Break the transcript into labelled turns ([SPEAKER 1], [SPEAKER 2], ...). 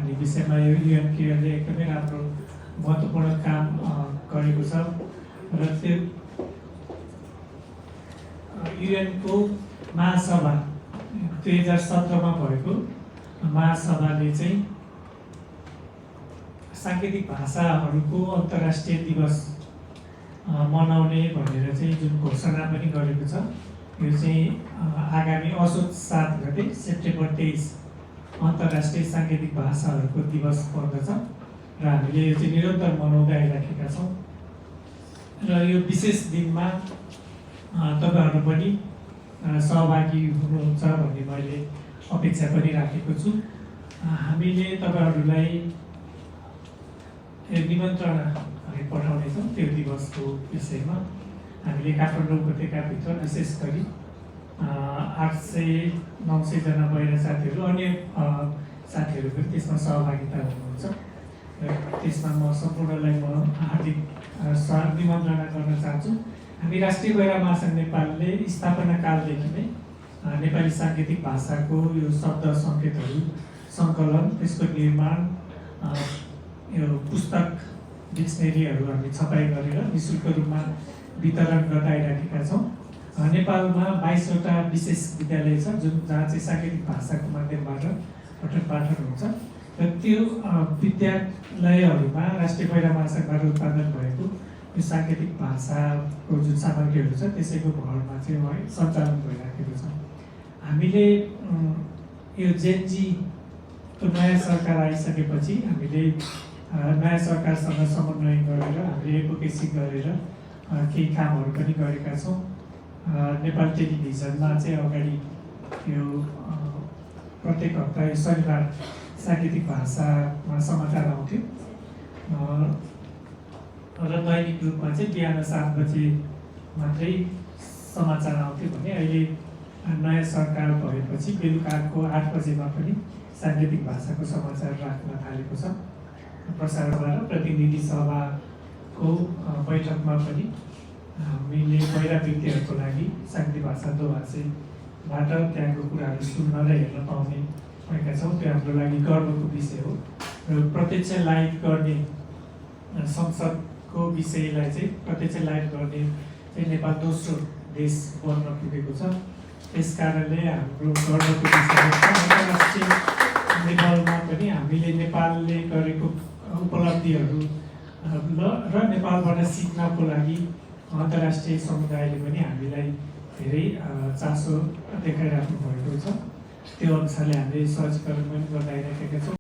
[SPEAKER 1] भन्ने विषयमा यो युएनकेले एकदमै राम्रो महत्त्वपूर्ण काम गरेको छ र त्यो युएनको महासभा 2017 भएको महासभाले चाहिँ सांकेतिक भाषाहरूको अन्तर्राष्ट्रिय दिवस मनाउने भनेर चाहिँ जुन घोषणा पनि गरेको छ। यो चाहिँ आगामी असोज 7 गते सेप्टेम्बर 23 अन्तर्राष्ट्रिय सांकेतिक भाषाहरूको दिवस पर्दछ र हामीले यो चाहिँ निरन्तर मनाउँदै आइराखेका छौँ र यो विशेष दिनमा तपाईहरु पनि सहभागी हुनुहुन्छ भन्ने मैले अपेक्षा पनि राखेको छु। हामीले तपाईहरुलाई निमन्त्रणा पठाउने छौँ त्यो दिवसको विषयमा। हामीले काठमाडौँ उपत्यकाभित्र विशेष गरी 800-900 जना महिला साथीहरू अन्य साथीहरू पनि त्यसमा सहभागिता हुनुहुन्छ र त्यसमा म सम्पूर्णलाई म हार्दिक निमन्त्रणा गर्न चाहन्छु। हामी राष्ट्रिय महिला महासङ्घ नेपालले स्थापना कालदेखि नै नेपाली सांकेतिक भाषाको यो शब्द सङ्केतहरू सङ्कलन, त्यसको निर्माण, यो पुस्तक डिक्सनेरीहरू हामी छपाई गरेर निःशुल्क रूपमा वितरण गर्दै आइराखेका छौँ। नेपालमा 22 वटा विशेष विद्यालय छ जहाँ चाहिँ सांकेतिक भाषाको माध्यमबाट पठन पाठन हुन्छ र त्यो विद्यालयहरूमा राष्ट्रिय महिला महासङ्घबाट उत्पादन भएको यो सांकेतिक भाषाको जुन सामग्रीहरू छ त्यसैको भरमा चाहिँ सञ्चालन भइराखेको छ। हामीले यो जेनजीको नयाँ सरकार आइसकेपछि हामीले नयाँ सरकारसँग समन्वय गरेर हामीले एडभोकेसी गरेर केही कामहरू पनि गरेका छौँ। नेपाल टेलिभिजनमा चाहिँ अगाडि यो प्रत्येक हप्ता यो शनिबार सांकेतिक भाषामा समाचार आउँथ्यो र दैनिक रूपमा चाहिँ बिहान 7 बजे मात्रै समाचार आउँथ्यो भने अहिले नयाँ सरकार भएपछि बेलुकाको 8 बजेमा पनि सांकेतिक भाषाको समाचार राख्न थालेको छ। प्रसारणबाट प्रतिनिधि सभाको बैठकमा पनि हामीले महिला व्यक्तिहरूको लागि सांकेतिक भाषा दोभाषीबाट त्यहाँको कुराहरू सुन्न र हेर्न पाउने भएका छौँ। त्यो हाम्रो लागि गर्वको विषय हो र प्रत्यक्ष लाइभ गर्ने संसदको विषयलाई चाहिँ प्रत्यक्ष लाइभ गर्ने चाहिँ नेपाल दोस्रो देश बन्न पुगेको छ। त्यस कारणले हाम्रो गर्वको विषय हो। अन्तर्राष्ट्रिय लेभलमा पनि हामीले नेपालले गरेको उपलब्धिहरू र नेपालबाट सिक्नको लागि अन्तर्राष्ट्रिय समुदायले पनि हामीलाई धेरै चासो देखाइराख्नु भएको छ। त्यो अनुसारले हामीले सहजीकरण पनि गर्दै आइराखेका छौँ।